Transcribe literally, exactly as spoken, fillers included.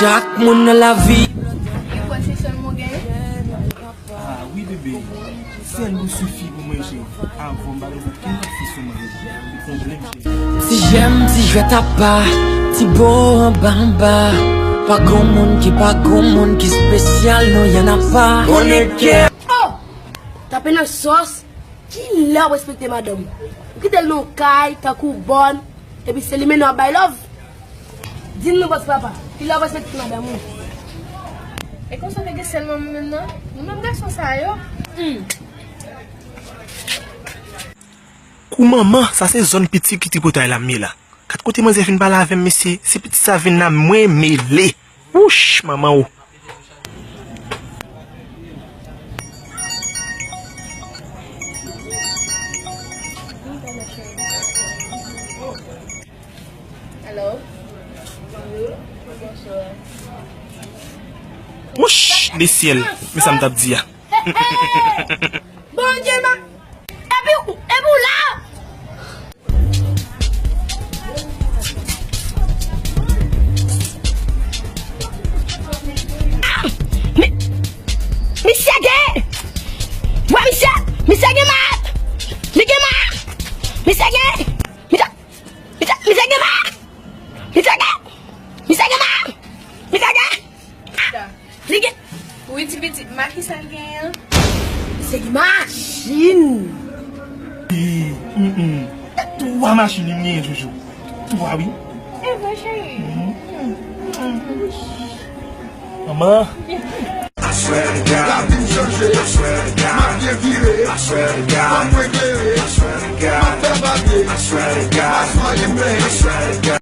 Chak moun nan lavi. Ou kwè se sèl mwen genyen? Ah wi bebe, sèl ou sifi pou mwen cheri. Avan m pa bezwen kenn lòt fi sou mwen bebe. Li konble m cheri. Ti jèm, ti jwèt apa, ti bo anba anba. Pa gon moun ki, pa gon moun ki espesyal, non, y en a pas. On est fiers. Oh! Tape nan sòs. Kilè w respekte madanm ou? Ou kite l nan yon kay tankou bòn, epi se li mennen w ap bay love? Di n non, bòs papa, kilè w respekte madanm ou? E konsa w te gen sèlman mwen menm nan? Nou menm gason sa yo. Hmm. Kou manman, sa se zòn piti ki tripotay la m ye la. Kat kote manzè fin pale avè m, mesye, si pitit sa vin la, mwen mele. Wouch, manman o. Hello. Bonjou. Bonswa. Wouch, lesyèl, men sa m t ap di a. Bondye, ma. Epi, epi w la. Mi-, misye gen! Wè misye! Misye gen mak! Li gen mak! Misye gen! Misye, misye, misye gen mak! Misye gen! Misye gen mak! Misye gen! Li gen. Wi, ti pitit, ma ki sa l genyen an? Se ki machin. E, mm, mm. E twa machin li m genyen, Jojo. Twa, wi. E vre, cheri. Mm, mm, mm. Manman. I swear to God, la vi m chanje. I swear to God, m ap byen vire. I swear to God, fanm mwen klere. I swear to God, m ap fè papye. I swear to God, m ap swaye plen. I swear to God.